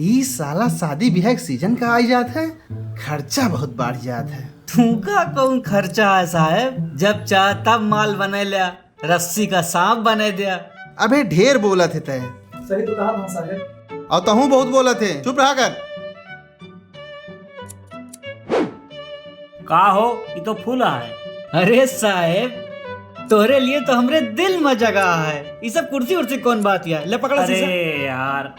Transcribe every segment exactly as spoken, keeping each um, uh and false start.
ई साला शादी बियाह के सीजन का आई जात है, खर्चा बहुत बढ़ जात है। तुमका कौन खर्चा है साहेब, जब चाह तब माल बने ल्या, रस्सी का सांप बने द्या। अबे ढेर बोलत है तय। सही तो कहा था साहेब। और तहूँ बहुत बोलत है, चुप रहा कर। का हो, ई तो फूल है। अरे साहेब, तोहरे लिए तो हमरे दिल में जगह है। ई सब कुर्सी उर्सी कौन बात है? ले पकड़ा अरे शीशा। यार।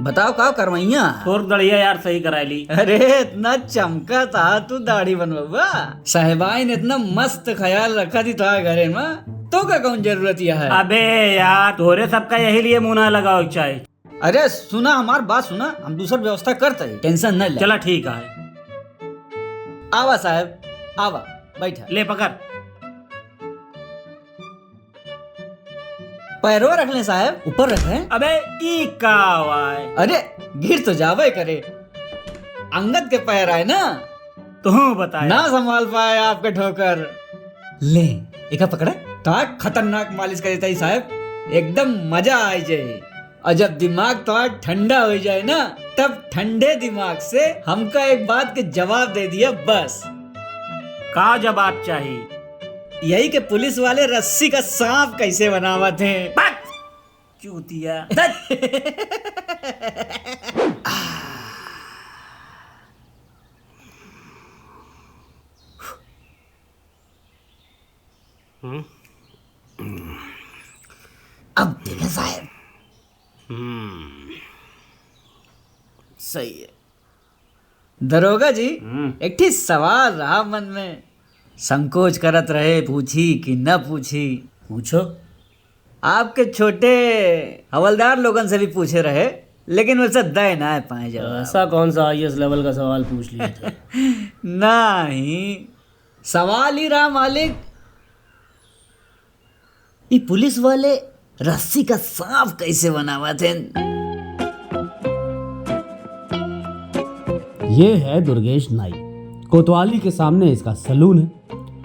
बताओ का करवैया? तोर दड़िया यार सही कराई ली। अरे इतना चमका था तू दाढ़ी बनवा। साहेबाइन इतना मस्त ख्याल रखा थी तोहार घरे में, तो का कौन जरूरत यह है? अबे यार, तोरे सबका यही लिए मुंह ना लगाओ चाहे। अरे सुना, हमार बात सुना, हम दूसर व्यवस्था करते हैं, टेंशन न ले। चला ठीक है। आवा साहेब, आवा, बैठा। ले पकड़। पैरवा रख ले साहेब, ऊपर रख ले। अबे ई का आवा है? अरे गिर तो जावे करे, अंगद के पैर आए ना। तू बताया। ना संभाल पाए आपके ठोकर। ले, एका पकड़ा। का खतरनाक मालिश कर देता ही साहेब, एकदम मजा आ जाए। और जब दिमाग थोड़ा ठंडा हो जाए ना, तब ठंडे दिमाग से हमका एक बात के जवाब दे दिया बस। का जवाब चाहिए? यही कि पुलिस वाले रस्सी का सांप कैसे बनावत हैं। बक! चूतिया। हम्म। अब ठीक है साहेब। हम्म। सही है। दरोगा जी, हम्म। एक ठी सवाल रहा मन में, संकोच करत रहे, पूछी कि न पूछी। पूछो। आपके छोटे हवलदार लोगन से भी पूछे रहे, लेकिन वैसे दय ना पाए जवाब। ऐसा कौन सा आईएएस लेवल का सवाल पूछ लिया था? नहीं, सवाल ही रहा मालिक, ई पुलिस वाले रस्सी का सांप कैसे बनावत हैं? ये है दुर्गेश नाई। कोतवाली के सामने इसका सलून है।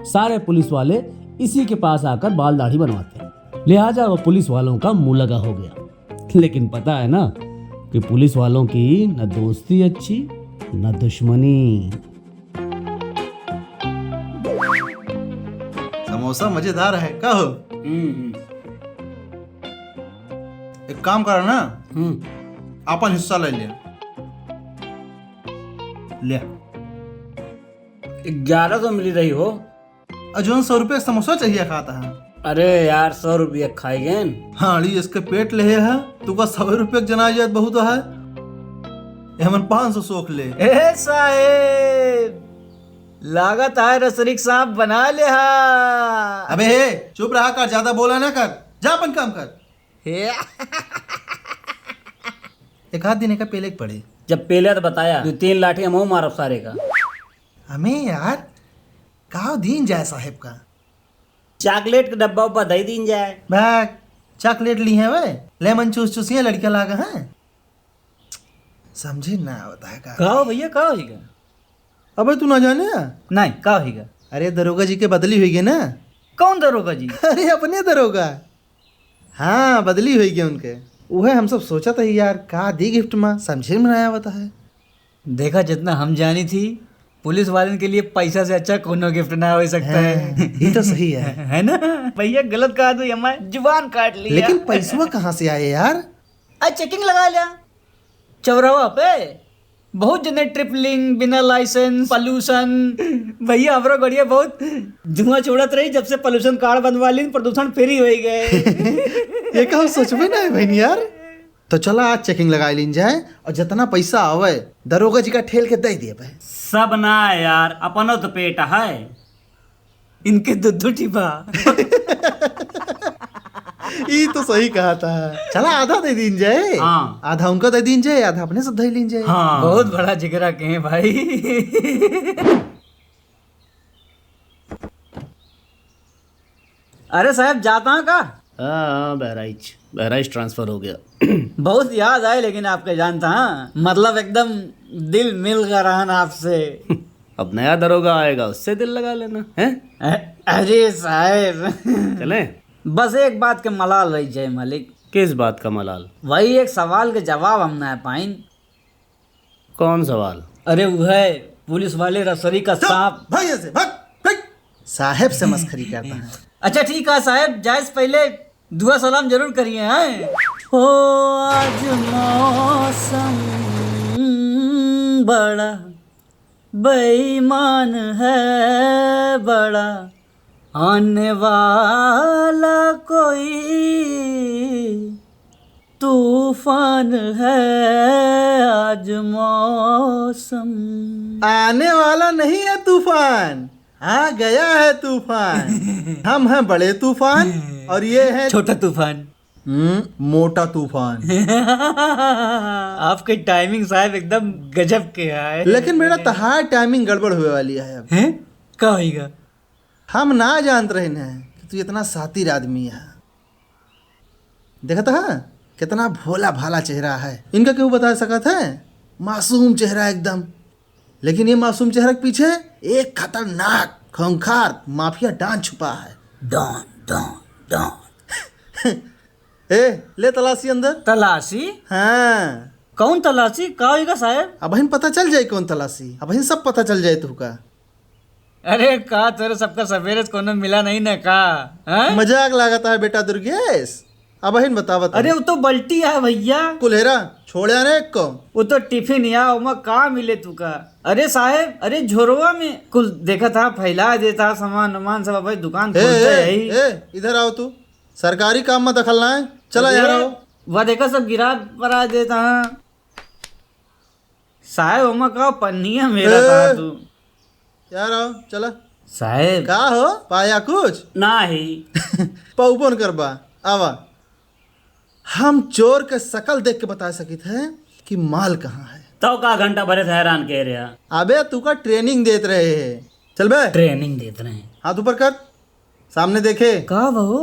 सारे पुलिस वाले इसी के पास आकर बाल दाढ़ी बनवाते हैं, लिहाजा वो पुलिस वालों का मुंह लगा हो गया। लेकिन पता है ना कि पुलिस वालों की न दोस्ती अच्छी, न दुश्मनी। समोसा मजेदार है, का हो? हम्म, हम्म। एक काम करा ना, हम्म। आपन हिस्सा ले ले। ले। ग्यारह सौ मिली रही हो। अ जौन सौ रुपये समोसा चाहिए खाता है। अरे यार, सौ रुपया खाई गए। हाँ, अड़ी इसके पेट ले है, तू का सौ रुपये के जना जात बहुत है। ये हमन पाँच सौ सोख ले। ए साहेब, लागत है रसरी के सांप बना ले हा। अबे हे, चुप रहा कर, ज्यादा बोला ना कर, जा अपन काम कर। हे। एक आध दिन एका पेले के पड़े। जब पेले तो बताया, दो तीन लाठी हमहू मारब सारे का। हमें यार, काव दीन जाए साहेब का? चॉकलेट के डब्बा उब्बा दे दीन जाए। बैग, चॉकलेट ली है वे, लेमन चूस चूसिया लड़का लागा है। समझे ना आवता है का? का हो भैया, का होइगा? अबे तू ना जाने? नहीं, का होइगा? अरे दरोगा जी के बदली होइगे ना। कौन दरोगा जी? अरे अपने दरोगा। हाँ, बदली होइगे उनके। उहे हम सब सोचत ही यार, का दी गिफ्ट में, समझे में ना आवता है। देखा, जितना हम जानी थी, पुलिस वालन के लिए पैसा से अच्छा कोनो गिफ्ट ना हो सकता है। हाँ, ये तो सही है। है ना? भैया गलत कहा तो हमारे जुबान काट लिया। लेकिन पैसवा कहाँ से आए यार? आज चेकिंग लगा लिया चौराहा पे, बहुत जने ट्रिपलिंग, बिना लाइसेंस, पॉल्यूशन। भैया हमरो गड़िया बहुत धुआं छोड़त रही, जब से पॉल्यूशन कार्ड बनवा लीन, प्रदूषण फ्री हो गए। ये का हम सोचबे ना है बहन यार। तो चला आज चेकिंग लगाई लीन जाए और जितना पैसा आवे दरोगा जी का ठेल के दे दिए भाई। सब ना यार, अपनो तो पेट है, इनके दो दो टिपा। ई तो सही कहा था। चला आधा दे दीन जाए। हाँ। आधा उनका दे दीन जाए, आधा अपने सब धई लीन जाए। हाँ। बहुत बड़ा जिगरा के हैं भाई। अरे साहब, जाता है का? हाँ, हाँ, बहराइच, बहराइच ट्रांसफर हो गया। बहुत याद आए लेकिन आपके, जानता, हाँ, मतलब एकदम दिल मिल गया रहन आपसे। अब नया दरोगा आएगा, उससे दिल लगा लेना है। अ-, अरे साहेब। चलें? बस एक बात के मलाल रही जाए मालिक। किस बात का मलाल? वही एक सवाल के जवाब हम ना पाइन। कौन सवाल? अरे वो है पुलिस वाले रसोई का चुप, सांप। भाग यहाँ से, भाग, भाग। साहेब से मस्खरी करता है। अच्छा ठीक है साहेब, जाए से पहले दुआ सलाम जरूर करिए हैं। ओ आज मौसम बड़ा बेईमान है, बड़ा आने वाला कोई तूफान है आज मौसम। आने वाला नहीं है तूफान, आ गया है तूफान। हम हैं बड़े तूफान और ये है छोटा तूफान। हम्म, मोटा तूफान। आपके टाइमिंग साहेब एकदम गजब के है। लेकिन बेटा, तहार टाइमिंग गड़बड़ हुए वाली है अब। हैं? का होइगा? हम ना जानत रहे न कि तू इतना शातिर आदमी है। देखत ह, कितना भोला भाला चेहरा है। इनका केहू बता सकत है? मासूम चेहरा एकदम। लेकिन ये मासूम चेहरा के पीछे एक खतरनाक, खूंखार माफिया डॉन छुपा है। डॉन, डॉन, डॉन। ए, ले तलाशी अंदर। तलाशी? हाँ। कौन तलाशी? का होइगा साहेब? अबहिन पता चल जाई कौन तलाशी। अबहिन सब पता चल जाई तुहका। अरे का तोरे सबका सवेरे से कोनो मिला नहीं ना का? हैं? मजाक लागत है बेटा दुर्गेश। अबहिन बतावत अरे है। वो तो बल्टी है भैया। कुल्हेरा, छोड़्या ने एक को। वो तो टिफिन या ओमा का मिले तुका? अरे साहेब, अरे झोरवा में कुल देखत हा, फैला देता सामान वामान सब, अबे दुकान ए, खोलते ए, है ही। ए, इधर आओ तू। सरकारी काम में दखल ना है। चला अरे, यहाँ आओ। वह देखा सब गिरा परा देता है। साहेब, ओमा का पन्निया मेरा ए, था तू। यार आओ, चला। साहेब। का हो, पाया कुछ? नाही। पौबन करबा, आवा। हम चोर के शकल देख के बता सकित है कि माल कहाँ है। तो का घंटा भरे से हैरान कह रहा? अबे, तू का ट्रेनिंग देत रहे है। चल बे। ट्रेनिंग देत रहे। हाथ ऊपर कर, सामने देखे। का बहू,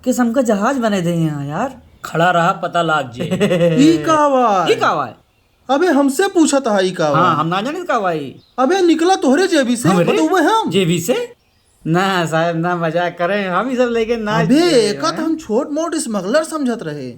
किस हमका जहाज बने दे यहाँ यार। खड़ा रहा, पता लाग जे। ई का बा? ई का बा? अबे हमसे पूछत हा ई का बा? हाँ, हम ना जानित का बा ई। अबे निकला तोहरे जेबी से, हमरे? बतउबे हम। जेबी से? ना साहेब, ना मजाक करें, हम ई सब लेके ना अबे जाए एका हैं। त हम छोट मोट स्मगलर समझत रहे।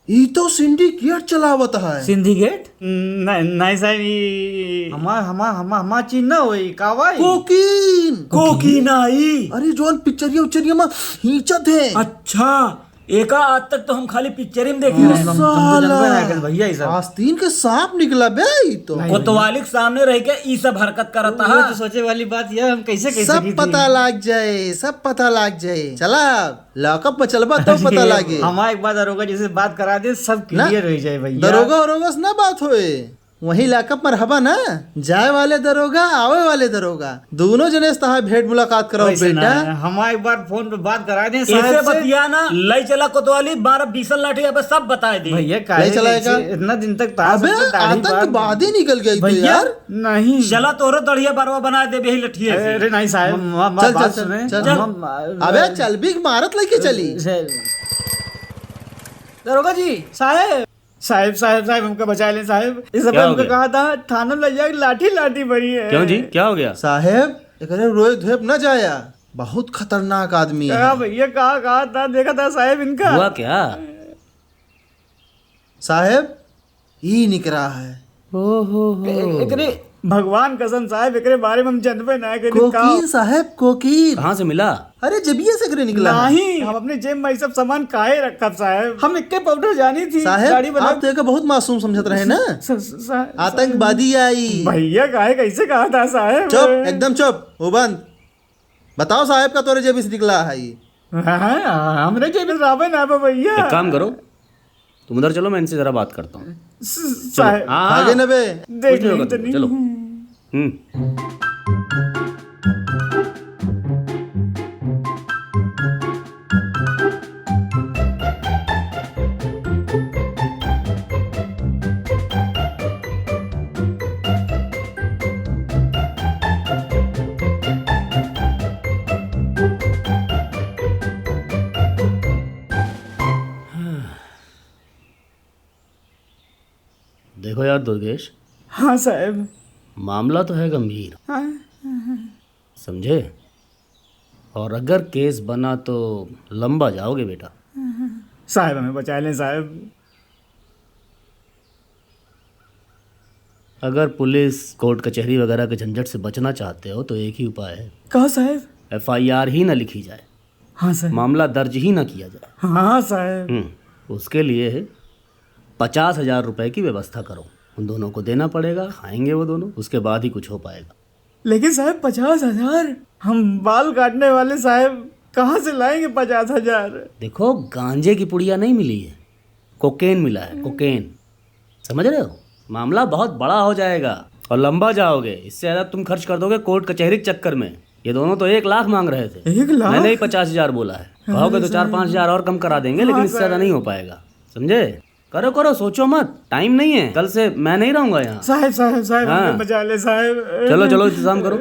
ई तो सिंडिकेट चलावत है। सिंडिकेट? न-, नहीं साहेब, ई हमार, हमार, हमार, हमार चीज ना होई, का बा ई? कोकीन। कोकीन आई? अरे जौन पिक्चरिया उच्चरिया में खींचत है। अच्छा, एका आज तक तो हम खाली पिक्चरी में देखे रहे। हम, हम तो साला। जानबे ना करें भैया, ई सब। आस्तीन के सांप निकला बे, ई तो। नहीं, कोतवाली के सामने रह के ई सब हरकत करत वो हा। तो सोचे वाली बात, यार, हम कैसे, कैसे सब की थी? पता लाग जाए, सब पता लाग जाए। चला, लॉकअप में चलबा तो अरे, पता लागे। हमार एक बार दरोगा जी से बात करा दे, सब ना, क्लियर हो जाए भैया। दरोगा, दरोगा से ना बात होए। वहीं लॉकअप में रहबा ना, जाए वाले दरोगा, आवे वाले दरोगा, दोनों जने से तहार भेंट मुलाकात कराओ वैसे बेटा। ना, हमार एक बार फोन पे बात करा दे साहब ऐसे से। बतिया ना, लई चला कोतवाली, बारह बीसल लाठी, अबे सब बताए दे। भैया, काहे ले चला कैसे का? इतना दिन तक तार अबे, सबसे दाढ़ी बाल आतंकवादी निकल गई तो भैया, यार। नहीं। चला तोहरो दढ़िया बरवा बना देबे ही लठिया से। अरे नहीं साहब, हम, हम चल, बात चल, सुने। चल, चल। हम, अबे चल भी मारत लेके चली। से-, दरोगा जी, साहेब। साहेब, साहेब, साहेब, हमका बचा लें साहेब। ये सब क्या हो हमका गया? कहा था, थाना में ले जाके लाठी, लाठी भरी है। क्यों जी, क्या हो गया? साहेब, एकरे रोए धोएब न जाया, बहुत खतरनाक आदमी का है। भैया, का कहा था, देखा था साहेब इनका। हुआ क्या? साहेब, ई निकरा है। ओ हो हो। ए-, एकरे भगवान कसम साहेब, एकरे बारे में हम जनबे ना करी। कोकीन का? साहेब, कोकीन। कहाँ से मिला? अरे, जेबिया से एकरे निकला है। नहीं, हम अपने जेब में ई सब सामान काहे रखब साहेब? हम इक्के पाउडर जानी थी, साहेब, दाढ़ी बना आप तो एका बहुत मासूम समझत रहे ना। स-, स-, स-, आतंकवादी आई। भैया, काहे, कैसे कहा था साहेब? चुप, एकदम चुप, हो बंद। बताओ साहेब का तोरे जेबी से निकला है ई? हाँ, हाँ, हमरे जेबी से रहबे ना बा भैया। एक काम करो, तुम उधर चलो, मैं इनसे जरा बात करता हूँ। स-, चलो। साहेब। हाँ, हाँ। भागे न बे। देख कुछ नहीं होगा ली तो तुमको, नहीं। चलो। हम्म। देखो यार दुर्गेश। हाँ साहेब। मामला तो है गंभीर, हाँ, हाँ, हाँ। समझे? और अगर केस बना तो लंबा जाओगे बेटा। साहब, हमें बचा लें साहब। अगर पुलिस, कोर्ट कचहरी वगैरह के झंझट से बचना चाहते हो तो एक ही उपाय है। कहो साहब। एफआईआर ही ना लिखी जाए। हाँ साहब। मामला दर्ज ही ना किया जाए। हाँ साहब। हम्म, उसके लिए पचास हजार रुपए की व्यवस्था करो। उन दोनों को देना पड़ेगा, खाएंगे वो दोनों, उसके बाद ही कुछ हो पाएगा। लेकिन साहब, पचास हजार? हम बाल काटने वाले साहब, कहाँ से लाएंगे पचास हजार? देखो, गांजे की पुड़िया नहीं मिली है, कोकेन मिला है, कोकेन। समझ रहे हो? मामला बहुत बड़ा हो जाएगा और लंबा जाओगे। इससे ज्यादा तुम खर्च कर दोगे कोर्ट कचहरी के चक्कर में। ये दोनों तो एक लाख मांग रहे थे। एक लाख? मैंने ही पचास हजार बोला है। कहोगे तो चार पाँच हजार और कम करा देंगे, लेकिन इससे ज्यादा नहीं हो पाएगा। समझे? करो, करो, सोचो मत, टाइम नहीं है। कल से मैं नहीं रहूंगा यहाँ। साहब, साहब, साहब, हाँ। हमें बचा ले साहब। चलो, चलो, इंतजाम करो।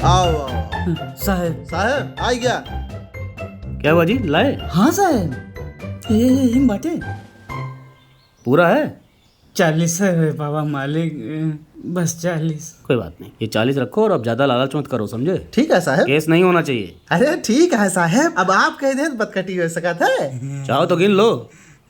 आओ, आओ। साहब। साहब, आई गया। क्या हुआ जी, लाए? हाँ साहब, ये, ये, ये बाटे। पूरा है? चालीस है रे बाबा मालिक, बस चालीस। कोई बात नहीं, ये चालीस रखो और अब ज्यादा लालच मत करो, समझे? ठीक है साहब। केस नहीं होना चाहिए। अरे ठीक है साहब, अब आप कह दें तो बतकटी हो सकत है। चाहो तो गिन लो।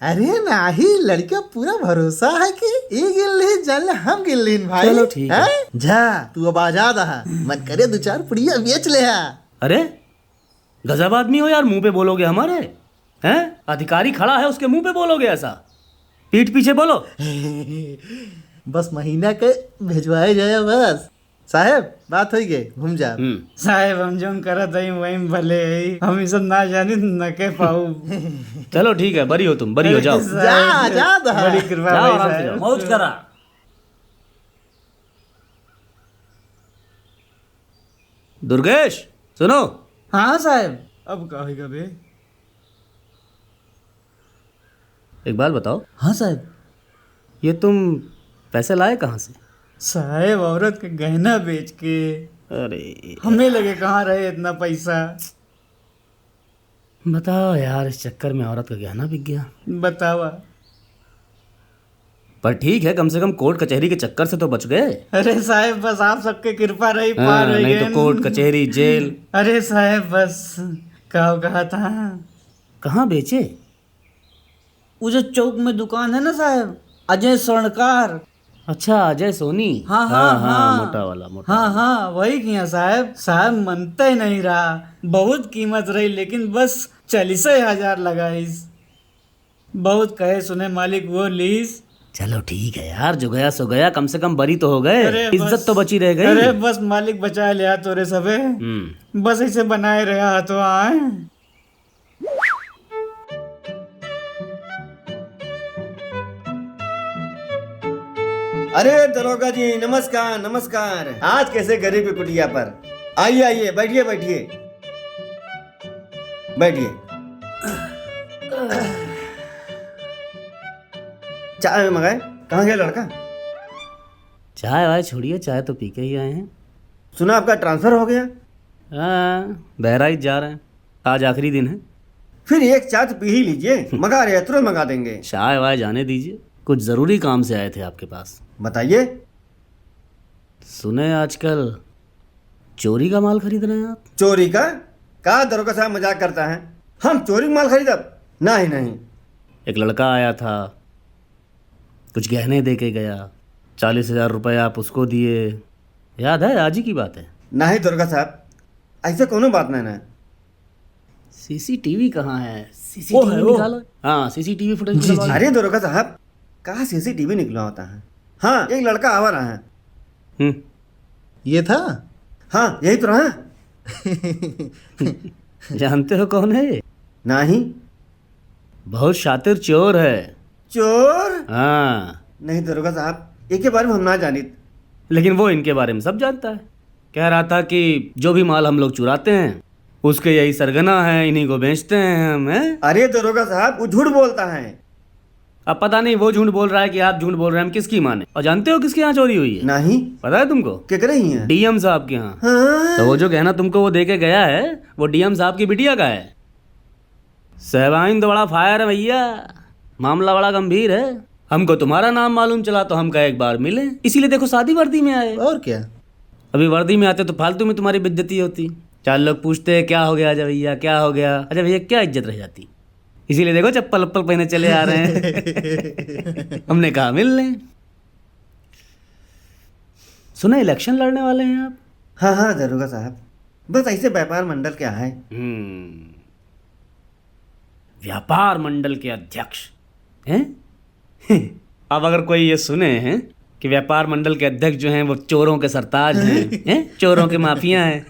अरे नाही, लड़का पूरा भरोसा है कि ई गिन ली, जान ले हम गिन लीन भाई। चलो ठीक है। हैं? जा, तू अब आजाद है, मन करे दो चार पुड़िया बेच ले है। अरे गजब आदमी हो यार, मुंह पे बोलोगे हमारे, हैं? अधिकारी खड़ा है, उसके मुंह पे बोलोगे ऐसा? पीठ पीछे बोलो। बस महीना के भिजवाए जाए बस। साहेब, बात होई गई, घूम जा। हम्म। साहेब, हम जौन करत हई, वही में भले हई। हम ई सब ना जानी, न के पाऊ। चलो ठीक है, बरी हो तुम, बरी हो, अरे जाओ। साहेब, जा, जा, जा। बड़ी कृपा जाओ, भाई आराम से साहेब। जाओ। मौज करा। दुर्गेश, सुनो। हाँ साहेब। अब का होइगा बे? एक बात बताओ। हाँ साहेब। ये तुम पैसे लाए कहाँ से? साहेब, औरत के गहना बेच के। अरे। हमें लगे कहाँ रहे इतना पैसा। बताओ यार, इस चक्कर में औरत का गहना बिक गया। बतावा। पर ठीक है, कम से कम कोर्ट कचहरी के चक्कर से तो बच गए। अरे साहेब, बस आप सबके कृपा रही, हाँ, पार हो नहीं तो गए। कोर्ट, कचहरी, जेल। अरे साहेब, बस का कहा था? कहाँ बेचे? वो जो चौक में दुकान है ना साहेब, अजय स्वर्णकार। अच्छा, अजय सोनी। हाँ, हाँ, हाँ, हाँ, हाँ। मोटा वाला, मोटा हाँ, वाला। हाँ, वही किया साहेब। साहेब मनते नहीं रहा, बहुत कीमत रही, लेकिन बस चालीसे हजार लगाइस। बहुत कहे सुने मालिक वो लीस। चलो ठीक है यार, जो गया सो गया, कम से कम बरी तो हो गए, अरे इज्जत बस, तो बची रह गई। अरे बस मालिक बचा लिया तोरे सबे। हम्म। बस ऐसे बनाए रहा तो आए। अरे दरोगा जी, नमस्कार, नमस्कार। आज कैसे गरीब की कुटिया पर? आइए, आइए, बैठिए, बैठिए, बैठिए। चाय मंगाए? कहाँ गया लड़का? चाय वाय छोड़िए, चाय तो पी के ही आए हैं। सुना आपका ट्रांसफर हो गया? हाँ, बहराइच जा रहे हैं। आज आखिरी दिन है। फिर एक चाय तो पी ही लीजिए। मंगा रहे हैं, तुरंत मंगा देंगे। चाय वाय जाने दीजिए, कुछ जरूरी काम से आए थे आपके पास। बताइए। सुने आजकल चोरी का माल खरीद रहे हैं आप? चोरी का? का दरोगा साहब मजाक करता है? हम चोरी का माल खरीदब? नहीं, नहीं। एक लड़का आया था, कुछ गहने दे के गया, चालीस हजार रुपये आप उसको दिए, याद है? आज ही की बात है। नहीं दरोगा साहब, ऐसे कोनो बात नहीं ना। सीसीटीवी कहाँ है? वो है, सीसीटीवी वो। निकालो। हाँ, सीसीटीवी फुटेज जी, निकालो। जी। अरे दरोगा साहब, कहाँ सीसीटीवी निकला होता है? हाँ, एक लड़का आवा रहा है। हम्म। ये था? हाँ, यही तो रहा। जानते हो कौन है ये? नहीं। बहुत शातिर चोर है। चोर? हाँ। नहीं दरोगा साहब, इनके बारे में हम ना जानित। लेकिन वो इनके बारे में सब जानता है। कह रहा था कि जो भी माल हम लोग चुराते हैं, उसके यही सरगना है, इन्हीं को बेचते हैं हम, हैं? अरे दरोगा साहब, वो झूठ बोलता है। अब पता नहीं वो झूठ बोल रहा है कि आप झूठ बोल रहे हैं, हम किसकी माने? और जानते हो किसके यहाँ चोरी हुई है? नहीं। पता है तुमको? केकरे ही है? डीएम साहब के यहाँ। हाँ। तो वो जो गहना तुमको वो दे के गया है, वो डीएम साहब की बिटिया का है। साहबाइन तो बड़ा फायर है भैया, मामला बड़ा गंभीर है। हमको तुम्हारा नाम मालूम चला तो हम कहे एक बार मिलें, इसीलिए देखो शादी वर्दी में आए। और क्या? अभी वर्दी में आते तो फालतू में तुम्हारी बेइज्जती होती। चार लोग पूछते, "क्या हो गया अजय भैया, क्या हो गया?" अजय भैया, क्या इज्जत रह जाती? इसीलिए देखो चप्पल उप्पल पहने चले आ रहे हैं। हमने कहा मिल लें। सुना इलेक्शन लड़ने वाले हैं आप? हाँ, हाँ, दरोगा साहब, बस ऐसे व्यापार मंडल के आए। हम्म, व्यापार मंडल के अध्यक्ष हैं? अब अगर कोई ये सुने हैं कि व्यापार मंडल के अध्यक्ष जो हैं वो चोरों के सरताज हैं, हैं? चोरों के माफिया हैं,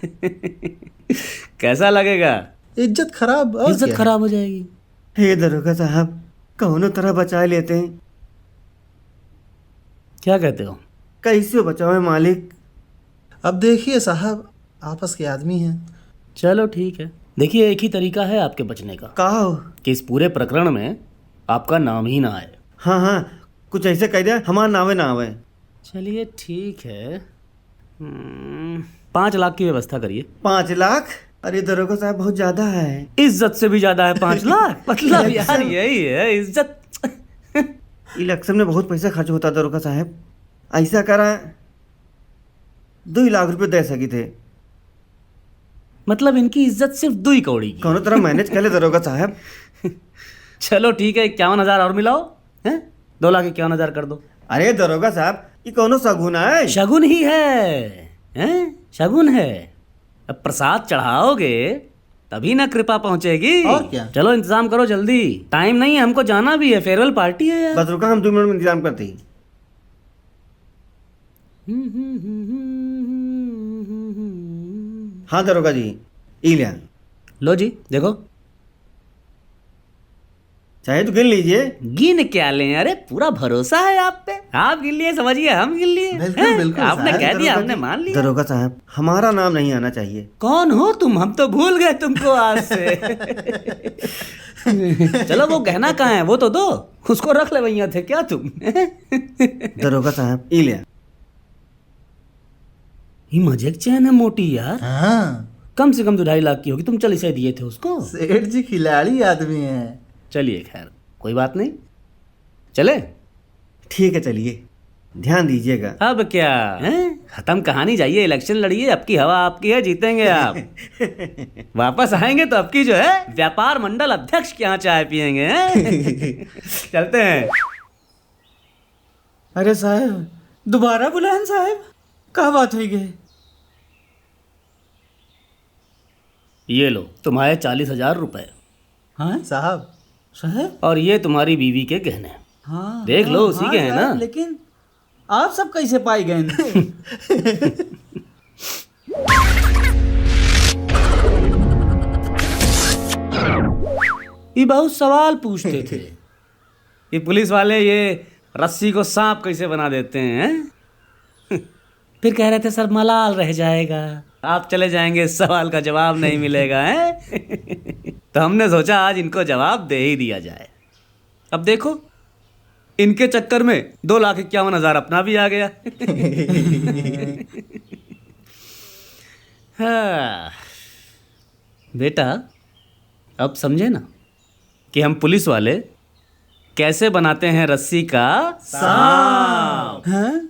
कैसा लगेगा? इज्जत खराब, और इज्जत क्या? खराब हो जाएगी। हे दरोगा साहब, कौनो तरह बचा लेते हैं। क्या कहते हो? कैसे बचावे मालिक? अब देखिए साहब, आपस के आदमी हैं। चलो ठीक है, देखिए एक ही तरीका है आपके बचने का। का हो? कि इस पूरे प्रकरण में आपका नाम ही ना आए। हाँ, हाँ, कुछ ऐसे कह दे हमार नावे ना आवे। चलिए ठीक है, हम्म, पाँच लाख की व्यवस्था करिए। पाँच लाख? अरे दरोगा साहब, बहुत ज्यादा है। इज्जत से भी ज्यादा है पाँच लाख। मतलब यार, इलेक्शन यही है इज्जत। इलेक्शन में बहुत पैसा खर्च होता दरोगा साहब, ऐसा करा दुई लाख रुपये दे सकी थे। मतलब इनकी इज्जत सिर्फ दुई कौड़ी की। कौनो तरह मैनेज कर ले दरोगा साहब। चलो ठीक है, इक्यावन हजार और मिलाओ, हैं? दो लाख इक्यावन हजार कर दो। अरे दरोगा साहब, ये कौनो शगुन है? शगुन ही है, हैं? शगुन है। अब प्रसाद चढ़ाओगे तभी ना कृपा पहुंचेगी। और क्या? चलो इंतजाम करो जल्दी, टाइम नहीं है, हमको जाना भी है, फेयरवेल पार्टी है यार। बस रुका, हम दो मिनट में इंतजाम करते ही। हाँ दरोगा जी, ई लिया। लो जी, देखो। चाहे तो गिन लीजिए। गिन क्या लें? अरे, पूरा भरोसा है आप पे। आप गिन लिए, समझिए, हम गिन लिए। बिल्कुल, हैं? बिल्कुल, आपने साहब। कह दिया, दरोगा हमने जी, मान लिया। दरोगा साहब, हमारा नाम नहीं आना चाहिए। कौन हो तुम? हम तो भूल गए तुमको आज से। चलो, वो गहना कहाँ है? वो तो दो, उसको रख ले, वहीं थे क्या तुम? दरोगा साहब, ई ले। ये मजे की चैन है मोटी यार। हाँ। कम से कम दो ढाई लाख की होगी, तुम चल इसे दिए थे उसको। सेठ जी खिलाड़ी आदमी हैं। चलिए खैर, कोई बात नहीं, चले? ठीक है, चलिए, ध्यान दीजिएगा। अब क्या, हैं? खत्म कहानी, जाइए इलेक्शन लड़िए, अब की हवा आपकी है, जीतेंगे आप। वापस आएंगे तो अब की जो है व्यापार मंडल अध्यक्ष के यहाँ चाय पिएंगे, हैं? चलते हैं। अरे साहब, दोबारा बुलाएन साहब, का बात हुई गई? ये लो तुम्हारे चालीस हजार रुपए। हाँ? साहब। साहब? और ये तुम्हारी बीवी के गहने। हाँ, देख लो, हाँ, उसी हाँ, के हैं साहब, ना? लेकिन आप सब कैसे पाई गए? ये बहुत सवाल पूछते थे। ये पुलिस वाले ये रस्सी को सांप कैसे बना देते हैं, हैं? फिर कह रहे थे, "सर, मलाल रह जाएगा।" आप चले जाएंगे, सवाल का जवाब नहीं मिलेगा, हैं? तो हमने सोचा आज इनको जवाब दे ही दिया जाए। अब देखो, इनके चक्कर में दो लाख इक्यावन हजार अपना भी आ गया। हाँ। बेटा, अब समझे ना कि हम पुलिस वाले कैसे बनाते हैं रस्सी का सांप। हाँ?